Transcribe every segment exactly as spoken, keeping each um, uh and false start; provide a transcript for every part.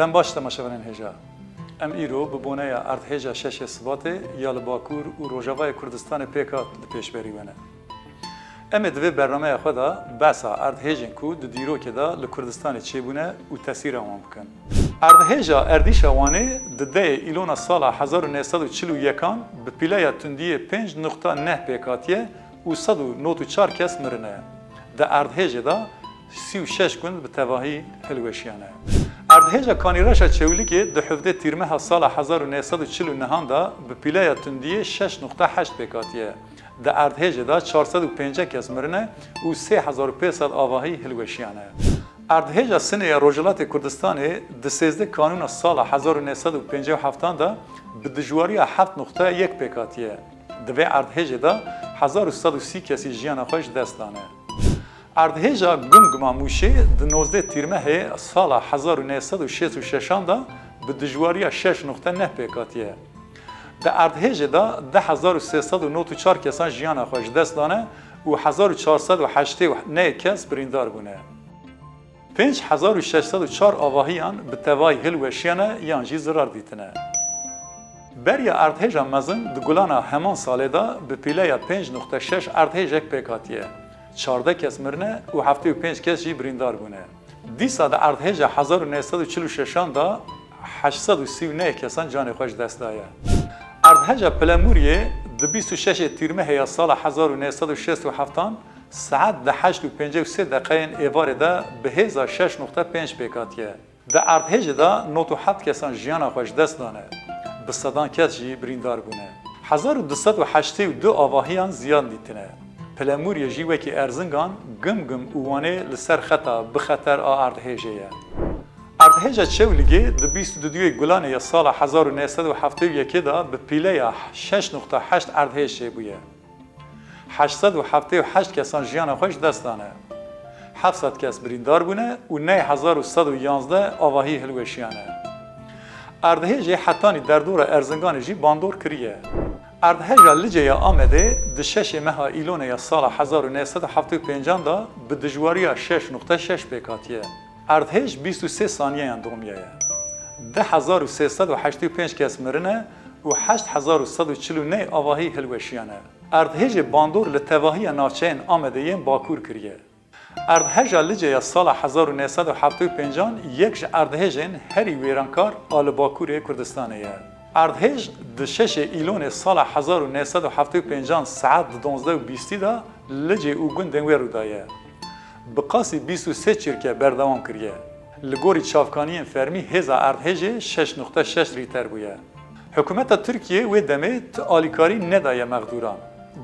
Dem baş temaşevanên hêja. Em îro bi boneya erdhêja şeşê Sibatê ya li Bakur û Rojavayê Kurdistanê pêk hat li pêşberî we ne. Em ê di vê bernameya xwe de behsa erdhêjên ku di dîrokê de li Kurdistanê çêbûne û tesîra wan bikin. Erdhêja Erdîşa Wanê di dehê Îlona sala hezar û neh sed û çil û yekan bi pîleya tundiyê pênc nuqta neh pêk hatiye û sed û nod û çar kes mirine. Di erdhêjê de sî û şeş gund bi tevahî hilweşiyane. Erdhêja Kanîreşa Çewlikê di hevdeh Tîrmeha sala hezar û neh sed û çil û nehan de bi pîleya tundiyê şeş nuqta heşt pêk hatiye. Di erdhêjê de çar sed û pêncî kes mirine û sê hezar û pênc sed avahî hilweşiyane. Erdhêja Sinê ya Rojhilatê Kurdistanê di sêzdeh Kanûna sala hezar û neh sed û pêncî û heftan de bi dijwariya heft nuqta yek pêk hatiye. Di vê erdhêjê de hezar û sed û sî kesî jiyana xwe ji dest dane. Erdhêja Gumguma Mûşê di nozdeh Tîrmehê sala hezar û neh sed û şêst û şeşan de bi dijwariya şeş nuqte neh pêk hatiye. Di erdhêjê de du hezar û sê sed û nod û çar kesan jiyana xwe ji dest dane û hezar û çar sed û heştê û neh kes birîndar bûne. Pênc hezar û şeş sed û çar avahiyan bi tevahî hilweşiyane yan jî zirar dîtine. Beriya erdhêja mezin di Gulana heman salê de bi pîleya pênc nuqte şeş erdhêjek pêk hatiye. Çardeh kes mirine û heftê û pênc kes jî birîndar bûne. Dîsa di erdhêja hezar û neh sed û çil û şeşan de heşt sed û sî û neh kesan canê xwe ji dest daye. Erdhêja Pilemûriyê di bîst û şeşê Tîrmehê ya sala hezar û neh sed û şêst û heftan saet di heşt û pêncî û sê deqeyên êvarê de bi hêza şeş nuqte pênc pêk hatiye. Di erdhêjê de nod û heft kesan jiyana xwe ji dest dane. Bi sedan kes jî birîndar bûne. Hezar û du sed û heştê û du avahiyan ziyan dîtine. Pilemûriyê jî wekî Erzingan, Gimgim û Wanê li ser xeta bi xeter a erdhêjê ye. Erdhêja Çewligê di bîst û duyê Gulanê ya sala hezar û neh sed û heftê û yekê de bi pîleya şeş nuqte heşt erdhêj çêbûye. Heşt sed û heftê û heşt kesan jiyana xwe ji dest dane. Heft sed kes birîndar bûne û neh hezar û sed û yanzdeh avahî hilweşiyane. Erdhêjê hetanî derdora Erzinganê jî bandor kiriye. Erdhêja Licê ya Amedê di şeşê meha Îlonê ya sala hezar û neh sed û heftê û pêncan de bi dijwariya şeş nuqte şeş pêk hatiye. Erdhêj bîst û sê saniyeyan domiyaye. Du hezar û sê sed û heştê û pênc kes mirine û heşt hezar û sed û çil û neh avahî hilweşiyane. Erdhêjê bandor li tevahiya navçeyên Amedê yên Bakur kiriye. Erdhêja Licê ya sala hezar û neh sed û heftê û pêncan yek ji erdhêjên herî wêrankar a li Bakurê Kurdistanê ye. Erdhêj di şeşê Îlonê sala hezar û neh sed û heftê û pêncan saet di donzdeh û bîstî de Licê û gundên wê rû daye. Bi qasî bîst û sê çirke berdewam kiriye. Li gorî çavkaniyên fermî hêza erdhêjê şeş nuqte şeş rîter bûye. Hikûmeta Tirkiyê wê demê ti alîkarî nedaye mexdûran.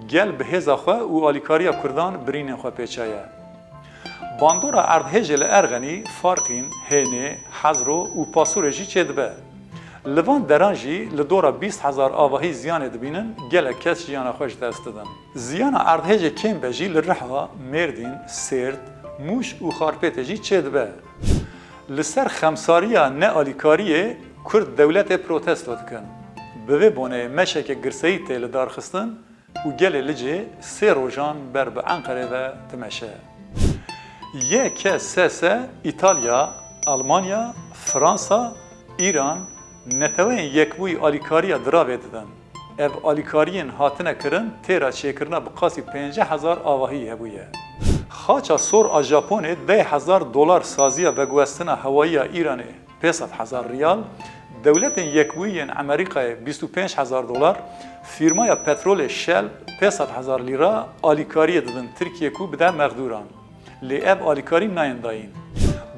Gel bi hêza xwe û alîkariya Kurdan birînên xwe pêçaye. Bandora erdhêjê li Erxenî, Farqîn, Hênê, Hezro û Pasurê jî çêdibe. Li van deran jî li dora bîst hezar avahî ziyanê dibînin, gelek kes jiyana xwe ji dest didin. Ziyana erdhêjê kêm be jî li Riha, Mêrdîn, Sêrt, Mûş û Xarpêtê jî çêdibe. Li ser xemsariya nealîkariyê Kurd dewletê protesto dikin. Bi vê boneyê meşeke girseyî tê lidarxistin û gelê Licê sê rojan ber bi Enqerê ve dimeşe. Y K S S, Îtalya, Almanya, Fransa, Îran, Neteweyên Yekbûyî alîkariya diravê didin. Ev alîkariyên hatine kirin têra çêkirina bi qasî pêncî hezar avahî hebûye. Xaça sor a Japonê deh hezar dolar saziya veguhestina hewayî ya Îranê, pênc sed hezar riyal, Dewletên Yekbûyî yên Emerîkayê bîst û pênc hezar dolar, fîrmaya petrolê Shell pênc sed hezar lîra alîkariyê didin Tirkiyê ku bide mexdûran. Lê ev alîkarî nayên dayîn.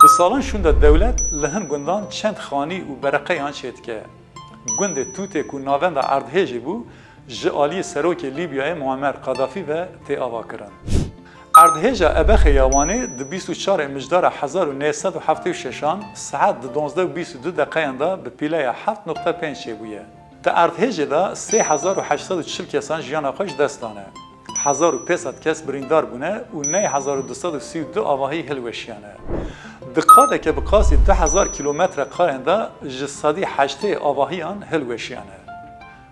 Bi salan şûnde dewlet li hin gundan çend xanî û bereqeyan çêdike. Gundê Tûtê ku navenda erdhêjê bû, ji aliyê serokê Lîbyayê Muammer Qadafî ve tê avakirin. Erdhêja Ebexê ya Wanê di bîst û çarê Mijdara hezar û neh sed û heftê û şeşan saet di donzdeh û bîst û du deqeyan de bi pîleya heft nuqte pênc çêbûye. Di erdhêjê de sê hezar û heşt sed û çil kesan jiyana xwe ji dest dane. Hezar û pênc sed kes birîndar bûne û neh hezar û du sed û sî û du avahî hilweşiyane. Di qadeke bi qasî du hezar kîlometre karên de ji sedî heştê avahiyan hilweşiyane.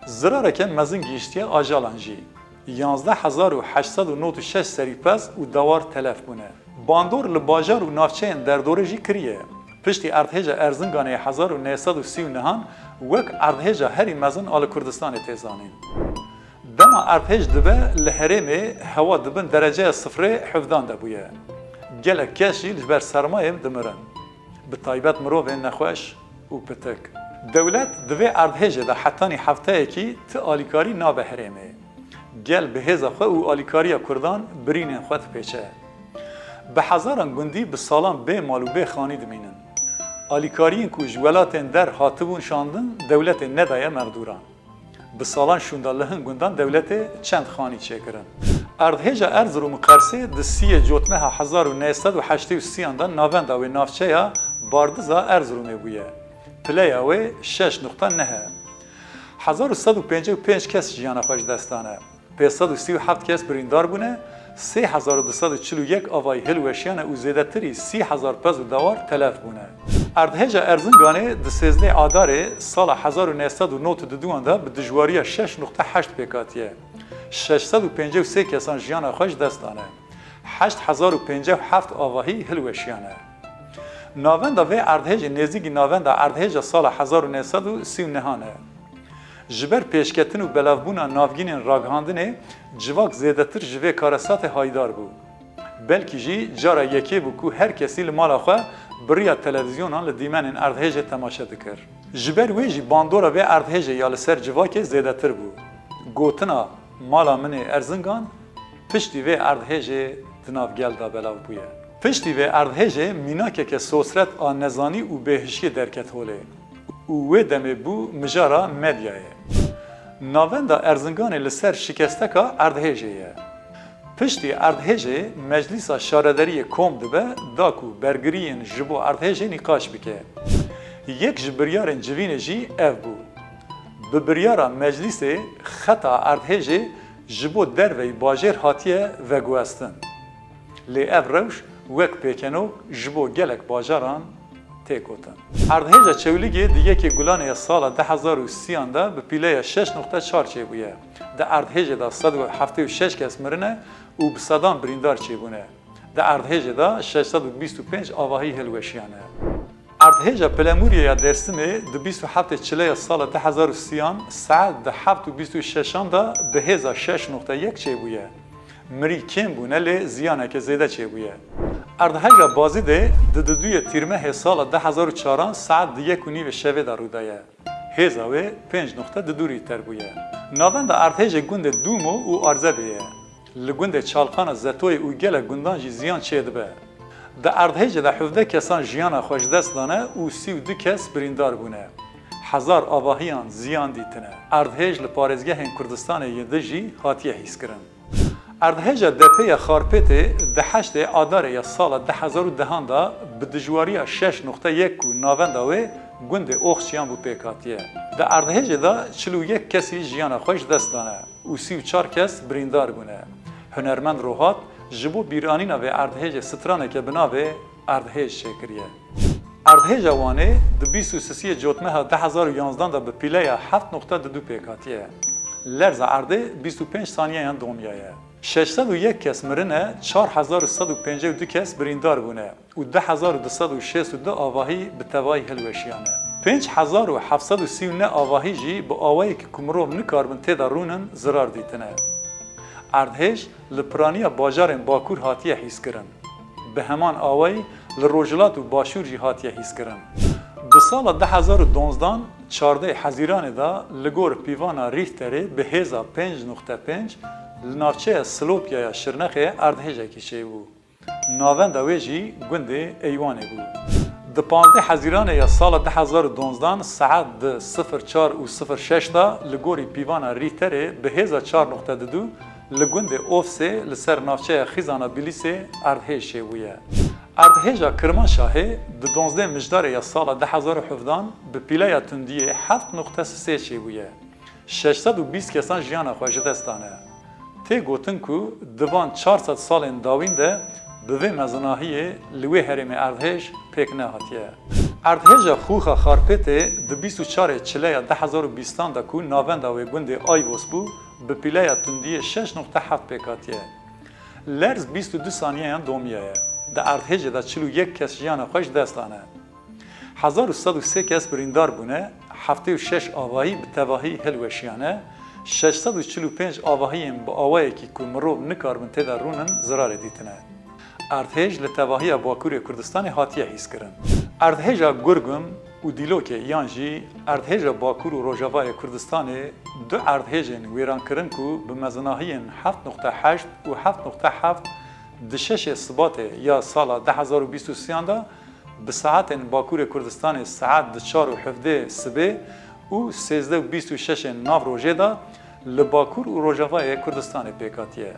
Zirareke mezin gihiştiye ajalan jî. Yanzdeh hezar û heşt sed û nod û şeş serîpez û dewar telef bûne. Bandor li bajar û navçeyên derdorê jî kiriye. Piştî erdhêja Erzinganê ya hezar û neh sed û sî û nehan wek erdhêja herî mezin a li Kurdistanê tê zanîn. Dema erdhêj dibe li herêmê hewa di bin dereceya sifrê hevdan de bûye. Gelek kes jî li ber sermayê dimirin. Bi taybet mirovên nexweş û pitik. Dewlet di vê erdhêjê de hetanî hefteyekî ti alîkarî nabe herêmê. Gel bi hêza xwe û alîkariya Kurdan birînên xwe dipêçe. Bi hezaran gundî bi salan bê mal û bê xanî dimînin. Alîkariyên ku ji welatên der hatibûn şandin, dewletê nedaye mexdûran. Bi salan şûnda li hin gundan dewletê çend xanî çêkirin. Erdhêja Erzirom û Qersê di siyê cotmeha hezar û neh sed û heştê û sî an de navenda wê navçeya Bardiza Erziromê bûye. Pileya wê şeş nuqta neh e. Hezar û sed û pêncî û pênc kes jiyana xwe ji dest dane. Pênc sed û sî û heft kes birîndar bûne, sê hezar û du sed û çil û yek avayî hilweşiyane û zêdetirî sî hezar pez û dewar telef bûne. Erdhêja Erzinganê di sêzdeh Adarê sala hezar û neh sed û nod û du de bi dijwariya şeş nuqte heşt pêk hatiye. Şeş sed û pêncî û sê kesan jiyana xwe ji dest dane. Heşt hezar û pêncî û heft avahî hilweşiyane. Navenda vê erdhêjê nêzîkî navenda erdhêja sala hezar û neh sed û sî û nehan e. Ji ber pêşketin û belavbûna navgînên ragihandinê civak zêdetir ji vê karesatê haydar bû. Belkî jî cara yekê bû ku her kesî li mala xwe bi riya televîzyonan li dîmenên erdhêjê temaşe dikir. Ji ber wê jî bandora vê erdhêjê ya li ser civakê zêdetir bû. Gotina "Mala min ê Erzingan" piştî vê erdhêjê di nav gel de belav bûye. Piştî vê erdhêjê mînakeke sosret a nezanî û bêhişiyê derket holê û wê demê bû mijara medyayê. Navenda Erzinganê li ser şikesteka erdhêjê ye. Piştî erdhêjê Meclîsa Şaredariyê kom dibe da ku bergiriyên ji bo erdhêjê nîqaş bike. Yek ji biryarên civînê jî ev bû. Bi biryara Meclîsê xeta erdhêjê ji bo derveyî bajêr hatiye veguhestin. Lê ev rewş wek pêkenok ji bo gelek bajaran tê gotin. Erdhêja Çewlîgê di yekê Gulanê ya sala du hezar û sî an de bi pîleya şeş nuqte çar çêbûye. Di erdhêjê de sed û heftê û şeş kes mirine û bi sedan birîndar çêbûne. Di erdhêjê de şeş sed û bîst û pênc avahî hilweşiyane. Erdhêja Pilemûriyê ya Dêrsimê di bîst û heftê Çileya sala du hezar û sî an saet di heft û bîst û şeş an de bi hêza şeş nuqte yek çêbûye. Mirî kêm bûne lê ziyaneke zêde çêbûye. Erdhêja Bazîdê di duduyê Tîrmehê sala du hezar û çar an saet di yek û nîvê şevê de rûdaye. Hêza wê pênc nuqte du Rîhter bûye. Navenda erdhêjê gundê Dûmo û Arzebê ye. Li gundê Çalqana Zetoyê û gelek gundan jî ziyan çêdibe. Di erdhêjê de hevdeh kesan jiyana xwe ji dest dane û sî û du kes birîndar bûne. Hezar avahiyan ziyan dîtine. Erdhêj li parêzgehên Kurdistanê yê din jî hatiye hîskirin. Erdhêja Depê ya Xarpêtê di heştê Adarê ya sala du hezar û dehan de bi dijwariya şeş nuqte yek ku navenda wê gundê Oxçiyan bû pêk hatiye. Di erdhêjê de çil û yek kesî jiyana xwe ji dest dane û sî û çar kes birîndar bûne. Hunermend Rohat ji bo bîranîna vê erdhêjê straneke bi navê Erdhêj çêkiriye. Erdhêja Wanê di bîst û sisiyê Cotmeha du hezar û yanzdan de bi pîleya heft nuqte du pêk hatiye. Lerza erdê bîst û pênc saniyeyan domiyaye. Şeş sed û yek kes mirine, çar hezar û sed û pêncî û du kes birîndar bûne û du hezar û du sed û şêst û du avahî bi tevayî hilweşiyane. Pênc hezar û heft sed û sî û neh avahî jî bi awayekî ku mirov nikaribin tê de rûnin zirar dîtine. Erdhêj li piraniya bajarên Bakur hatiye hîskirin. Bi heman awayî li Rojhilat û Başûr jî hatiye hîskirin. Di sala du hezar û donzdan, çardeh Hezîranê de li gor pîvana Rîhterê bi hêza pênc nuqte pênc li navçeya Silopya ya Şirnexê erdhêjekî çêbû. Navenda wê jî gundê Eywanê bû. Di panzdeh Hezîranê ya sala du hezar û donzdan saet di sifir çar û sifir şeş de li gorî pîvana Rîhterê bi hêza çar nuqte du li gundê Ofsê li ser navçeya Xîzana Bîlîsê erdhêj çêbûye. Erdhêja Kirmanşahê di donzdeh Mijdarê ya sala du hezar û hevdan bi pîleya tundiyê heft nuqte sê çêbûye. Şeş sed û bîst kesan jiyana xwe ji dest dane. Tê gotin ku di van çar sed salên dawîn de bi vê mezinahiyê li wê herêmê erdhêj pêk nehatiye. Erdhêja Xûxa Xarpêtê di bîst û çarê Çileya du hezar û bîstan de ku navenda wê gundê Ayvos bû, bi pîleya tundiyê şeş nuqte heft pêk hatiye. Lerz bîst û du saniyeyan domiyaye. Di erdhêjê de çil û yek kes jiyana xwe ji dest dane. Hezar û sed û sê kes birîndar bûne, heftê û şeş avahî bi tevahî hilweşiyane, şeş sed û çil û pênc avahiyên bi awayekî ku mirov nikaribin tê de rûnin zirarê dîtine. Erdhêj li tevahiya Bakurê Kurdistanê hatiye hîskirin. Erdhêja Gurgum û Dîlokê yan jî Erdhêja Bakur û Rojavayê Kurdistanê du erdhêjên wêrankirin ku bi mezinahiyên heft nokte heşt û heft nokte heft di şeşê Sibatê ya sala du hezar û bîst û sêyan de bi saetên Bakurê Kurdistanê saet di çar û hevdeh sibê û sêzdeh û bîst û şeşên nav rojê de li Bakur û Rojavayê Kurdistanê pêk hatiye.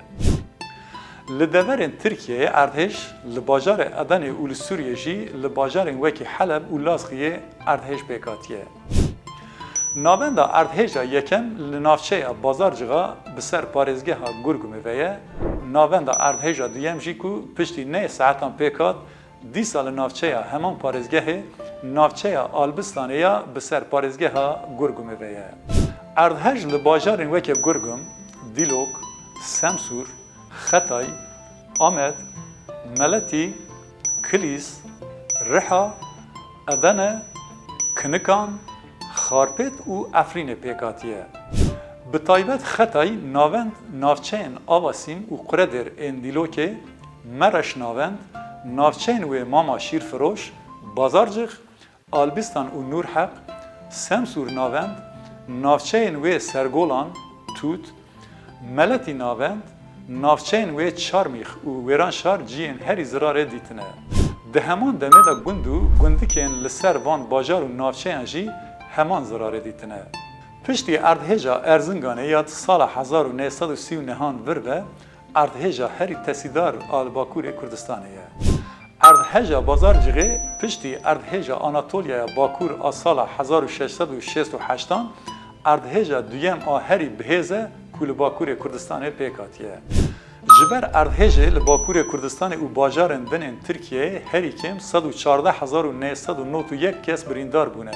Li deverên Tirkiyeyê erdhêj li bajarê Edenê û li Sûriyê jî li bajarên wekî Heleb û Lazqiyê erdhêj pêk hatiye. Navenda erdhêja yekem li navçeya Bazarcixê bi ser parêzgeha Gurgumê ve ye. Navenda erdhêja duyem jî ku piştî neh saetan pêk hat, dîsa li navçeya heman parêzgehê, navçeya Albistanê ya bi ser parêzgeha Gurgumê ve ye. Erdhej li bajarên weke Gurgum, Dîlok, Semsûr, Xetay, Amed, Meletî, Kilîs, Riha, Edene, Kinikan, Xarpêt û Efrînê pêk hatiye. Bi taybet Xetay navend navçeyên Avasîn û Quredêr ên Dîlokê, Mereş navend, navçeyên wê Mama Şîrfiroş, Bazarcix, Albistan û Nûrheq, Semsûr navend, navçeyên wê Sergolan, Tût, Meletî navend, navçeyên wê Çarmîx û Wêranşar ciyên herî zirarê dîtine. Di heman demê de gund û gundikên li ser van bajar û navçeyan jî heman zirarê dîtine. Piştî erdhêja Erzinganê ya di sala hezar û neh sed û sî û nehan vir ve, erdhêja herî tesîdar a li Bakurê Kurdistanê ye. Erdhêja Bazarcixê piştî erdhêja Anatolyaya Bakur a sala hezar û şeş sed û şêst û heştan erdhêja duyem a herî bihêz e ku li Bakurê Kurdistanê pêk hatiye. Ji ber erdhêjê li Bakurê Kurdistanê û bajarên din ên Tirkiyeyê herî kêm sed û çardeh hezar û neh sed û nod û yek kes birîndar bûne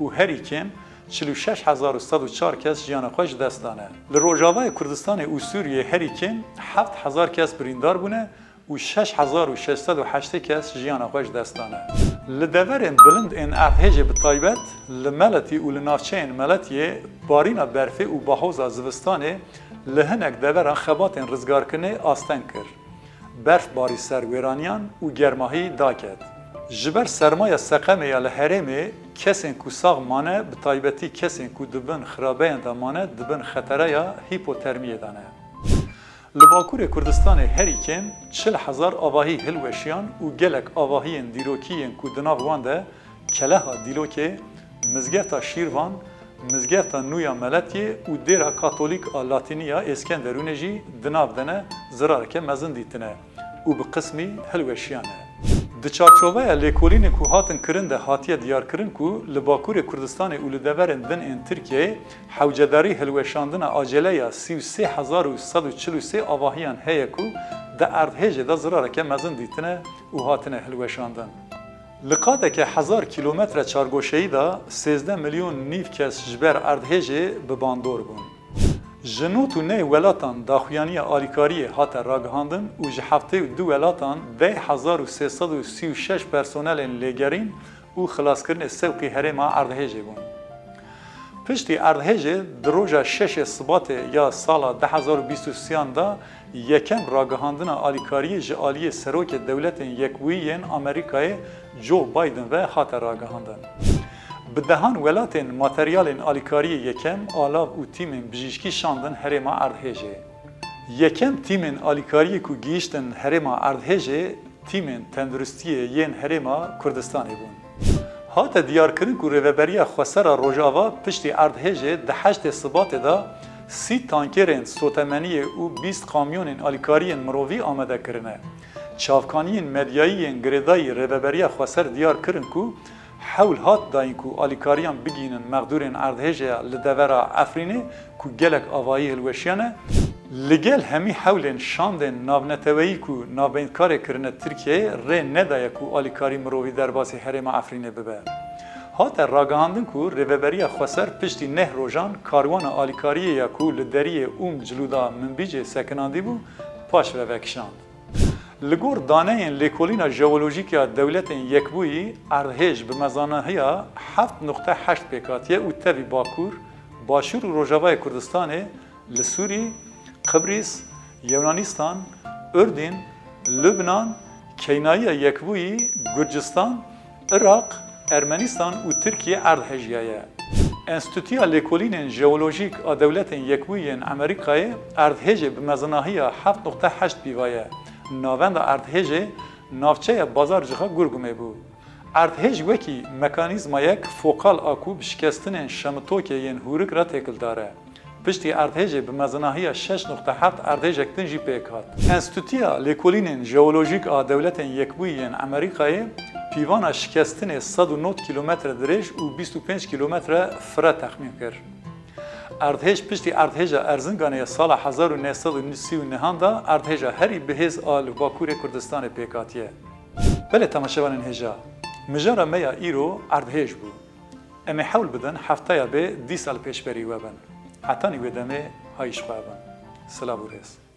û herî kêm çil û şeş hezar û sed û çar kes jiyana xwe ji dest dane. Li Rojavayê Kurdistanê û Sûriyê herî kêm heft hezar kes birîndar bûne û şeş hezar û şeş sed û heştê kes jiyana xwe ji dest dane. Li deverên bilind ên erdhêjê bi taybet li Meletî û li navçeyên Meletiyê barîna berfê û bahoza zivistanê li hinek deveran xebatên rizgarkirinê asteng kir. Berf barî ser wêraniyan û germahî daket. Ji ber sermaya seqemê ya li herêmê kesên ku sax mane, bi taybetî kesên ku di bin xirabeyan de mane, di bin xetereya hîpotermiyê de ne. Li Bakurê Kurdistanê herî kêm çil hezar avahî hilweşiyan û gelek avahiyên dîrokî yên ku di nav wan de Keleha Dîlokê, Mizgefta Şîrvan, Mizgefta Nû ya Meletiyê û Dêra Katolîk a Latînî ya Êskenderûnê jî di nav de ne, zirareke mezin dîtine û bi qismî hilweşiyane. Di çarçoveya lêkolînên ku hatin kirin de hatiye diyarkirin ku li Bakurê Kurdistanê û li deverên din ên Tirkiyeyê hewcedarî hilweşandina acele ya sî û sê hezar û sed û çil û sê avahiyan heye ku di erdhêjê de zirareke mezin dîtine û hatine hilweşandin. Li qateke hezar kîlometre çargoşeyî de sêzdeh milyon nîv kes ji ber erdhêjê bi bandor bûn. Ji nod û neh welatan daxuyaniya alîkariyê hate ragihandin û ji heftê û du welatan deh hezar û sê sed û sî û şeş personelên lêgerîn û xilaskirinê sewqî herêma erdhêjê bûn. Piştî erdhêjê di roja şeşê Sibatê ya sala du hezar û bîst û sêyan de yekem ragihandina alîkariyê ji aliyê Serokê Dewletên Yekbûyî yên Amerîkayê Joe Biden ve hate ragihandin. Bi dehan welatên materyalên alîkariyê yekem, alav û tîmên bijîşkî şandin herêma erdhêjê. Yekem tîmên alîkariyê ku gihîştin herêma erdhêjê, tîmên tenduristiyê yên herêma Kurdistanê bûn. Hate diyarkirin ku Rêveberiya Xweser a Rojava piştî erdhêjê di heştê Sibatê de sî tankerên sotemeniyê û bîst kamyonên alîkariyên mirovî amade kirine. Çavkaniyên medyayî yên girêdayî Rêveberiya Xweser diyar kirin ku hewl hat dayîn ku alîkariyan bigihînin mexdûrên erdhêjê ya li devera Efrînê ku gelek avahî hilweşiyane, li gel hemî hewlên şandên navneteweyî ku navbeyndkarê kirine Tirkiyeyê rê nedaye ku alîkarî mirovî derbasî herêma Efrînê bibe. Hate ragihandin ku Rêveberiya Xweser piştî neh rojan karwana alîkariyê ya ku li deriyê Ûm Cilûda Minbicê sekinandî bû, paş ve vekişand. Li gor daneyên Lêkolîna Jeolojîk ya Dewletên Yekbûyî, erdhêj bi mezanahiya heft nokte heşt pêk hatiye û tevî Bakur, Başûr û Rojavayê Kurdistanê li Sûrî, Qibrîs, Yewnanistan, Urdîn, Lubnan, Keynayiya Yekbûyî, Gurcistan, Iraq, Ermenistan û Tirkiye erdhêjiyaye. Enstîtuya Lêkolînên Jeolojîk a Dewletên Yekbûyî yên Amerîkayê erdhêjê bi mezinahiya heft nokte heşt pîva ye. Navenda erdhêjê navçeya Bazarcixa Gurgumê bû. Erdhêj wekî mekanîzmayek fokal a ku bi şikestinên şemitokê yên hûrik re têkildar e. Piştî erdhêjê bi mezinahiya şeş nokte heft erdhêjek din jî pêk hat. Enstîtuya Lêkolînên Jeolojîk a Dewletên Yekbûyî yên Amerîkayê pîvana şikestinê sed û nod kîlometre dirêj û bîst û pênc kîlometre fire texmîn kir. Erdhêj piştî erdhêja Erzinganê ya sala hezar û neh sed û sî û nehan de erdhêja herî bihêz a li Bakurê Kurdistanê pêk hatiye. Belê temaşevanên hêja, mijara me ya îro erdhêj bû. Em ê hewl bidin hefteya bê dîsa li pêşberî we bin. Hetanî wê demê hay ji xwe bin. Silav û rêz.